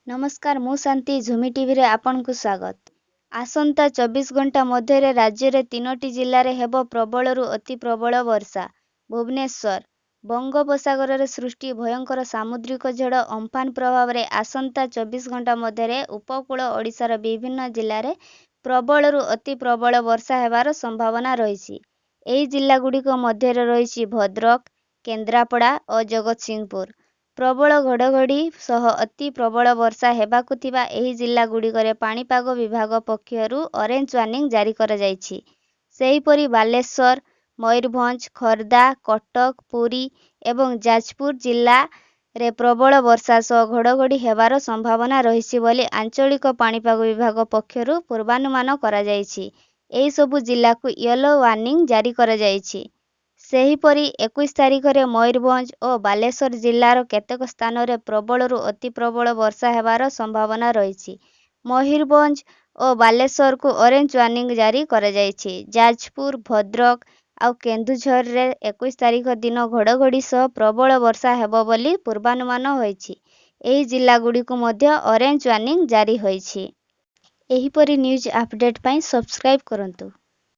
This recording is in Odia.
ନମସ୍କାର, ମୁଁ ଶାନ୍ତି, ଝୁମି ଟିଭିରେ ଆପଣଙ୍କୁ ସ୍ୱାଗତ। ଆସନ୍ତା 24 ଘଣ୍ଟା ମଧ୍ୟରେ ରାଜ୍ୟରେ ତିନୋଟି ଜିଲ୍ଲାରେ ହେବ ପ୍ରବଳରୁ ଅତି ପ୍ରବଳ ବର୍ଷା। ଭୁବନେଶ୍ୱର, ବଙ୍ଗୋପସାଗରରେ ସୃଷ୍ଟି ଭୟଙ୍କର ସାମୁଦ୍ରିକ ଝଡ଼ ଅମ୍ଫାନ ପ୍ରଭାବରେ ଆସନ୍ତା 24 ଘଣ୍ଟା ମଧ୍ୟରେ ଉପକୂଳ ଓଡ଼ିଶାର ବିଭିନ୍ନ ଜିଲ୍ଲାରେ ପ୍ରବଳରୁ ଅତି ପ୍ରବଳ ବର୍ଷା ହେବାର ସମ୍ଭାବନା ରହିଛି। ଏହି ଜିଲ୍ଲାଗୁଡ଼ିକ ମଧ୍ୟରେ ରହିଛି ଭଦ୍ରକ, କେନ୍ଦ୍ରାପଡ଼ା ଓ ଜଗତସିଂହପୁର। ପ୍ରବଳ ଘଡ଼ଘଡ଼ି ସହ ଅତି ପ୍ରବଳ ବର୍ଷା ହେବାକୁ ଥିବା ଏହି ଜିଲ୍ଲାଗୁଡ଼ିକରେ ପାଣିପାଗ ବିଭାଗ ପକ୍ଷରୁ ଅରେଞ୍ଜ ୱାର୍ଣ୍ଣିଂ ଜାରି କରାଯାଇଛି। ସେହିପରି ବାଲେଶ୍ୱର, ମୟୂରଭଞ୍ଜ, ଖୋର୍ଦ୍ଧା, କଟକ, ପୁରୀ ଏବଂ ଯାଜପୁର ଜିଲ୍ଲାରେ ପ୍ରବଳ ବର୍ଷା ସହ ଘଡ଼ଘଡ଼ି ହେବାର ସମ୍ଭାବନା ରହିଛି ବୋଲି ଆଞ୍ଚଳିକ ପାଣିପାଗ ବିଭାଗ ପକ୍ଷରୁ ପୂର୍ବାନୁମାନ କରାଯାଇଛି। ଏହିସବୁ ଜିଲ୍ଲାକୁ ୟେଲୋ ୱାର୍ଣ୍ଣିଂ ଜାରି କରାଯାଇଛି। ସେହିପରି 21 ତାରିଖରେ ମୟୂରଭଞ୍ଜ ଓ ବାଲେଶ୍ୱର ଜିଲ୍ଲାର କେତେକ ସ୍ଥାନରେ ପ୍ରବଳରୁ ଅତି ପ୍ରବଳ ବର୍ଷା ହେବାର ସମ୍ଭାବନା ରହିଛି। ମୟୂରଭଞ୍ଜ ଓ ବାଲେଶ୍ୱରକୁ ଅରେଞ୍ଜ ୱାର୍ଣ୍ଣିଂ ଜାରି କରାଯାଇଛି। ଯାଜପୁର, ଭଦ୍ରକ ଆଉ କେନ୍ଦୁଝରରେ 21 ତାରିଖ ଦିନ ଘଡ଼ଘଡ଼ି ସହ ପ୍ରବଳ ବର୍ଷା ହେବ ବୋଲି ପୂର୍ବାନୁମାନ ହୋଇଛି। ଏହି ଜିଲ୍ଲାଗୁଡ଼ିକୁ ମଧ୍ୟ ଅରେଞ୍ଜ ୱାର୍ଣ୍ଣିଂ ଜାରି ହୋଇଛି। ଏହିପରି ନ୍ୟୁଜ୍ ଅପଡେଟ୍ ପାଇଁ ସବସ୍କ୍ରାଇବ୍ କରନ୍ତୁ।